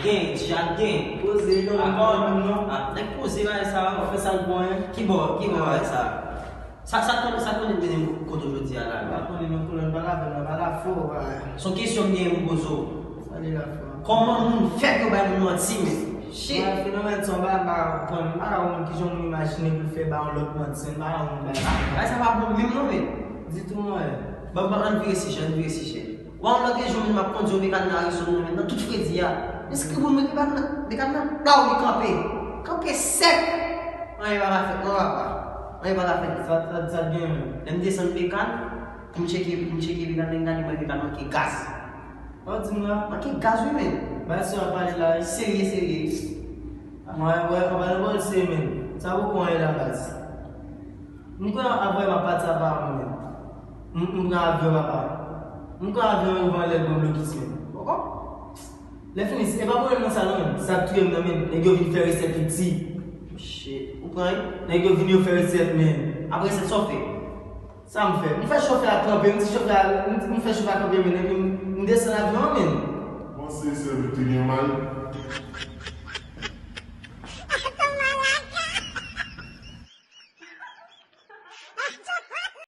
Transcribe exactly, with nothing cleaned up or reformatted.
Gen, ti jan gen. Poze, yo, Ah, pa wè menm non. Ah, nèg poze bagay sa. Ou fè sa l bon, hein. Ki bò, ki bò bagay sa? Sa, sa konn, sa konn mennen kote jodi a la. Pa konnen non, kolonn, pa la fè, non, pa la fò, ouais. Se yon kesyon m genyen pou poze w. Sa li la fò. Kòman moun fè pou bay moun manti, men? Shit. Ouais, fenomèn sa, m pa, m pa konprann, m pa ka konprann kijan moun imajine pou l fè ba yon lòt manti, m pa ka konprann bagay sa. Bagay sa pa bon menm non, men. Ditou, mwen. Ban, ban, ann vire sijè, ann vire sijè. Wè, yon lòt jou, menm m ap kondui yon mekàn nan Arizona, menm nan tout fredi a. Mezanmi, mekàn nan, mekàn nan, blaw, li kanpe. Kanpe sèk. Anyen pa ka fèt, non, papa. Anyen pa ka fèt. Sa, sa, sa gen menm. Lè m desann mekàn, pou m tcheke, pou m tcheke mekàn nan, gade mwen mekàn manke gaz. Ou di m la? Manke gaz, wi, men. Bagay sa w ap pale la, wi. Serye, serye. Mwen, wè, an palan bòl se menm. Sa poko anyen la baz. M kwè avè m ap pati apa mwen menm. M m pran avyon papa. M pran avyon yo van lè gwo blokis menm. Poko? Lè fini, se pa pwoblèm nan sa non menm. Sa k touye m nan menm. Nèg yo vin fè resèt piti. Shit. Ou pran, wi? Nèg yo vin yo fè resèt menm. Apre resèt sa w fè? Sa m fè? M fè chofè a kanpe, m di chofè a, m m fè chofè a kanpe menm, epi m m desann avyon an menm. Panse sèvi te gen may.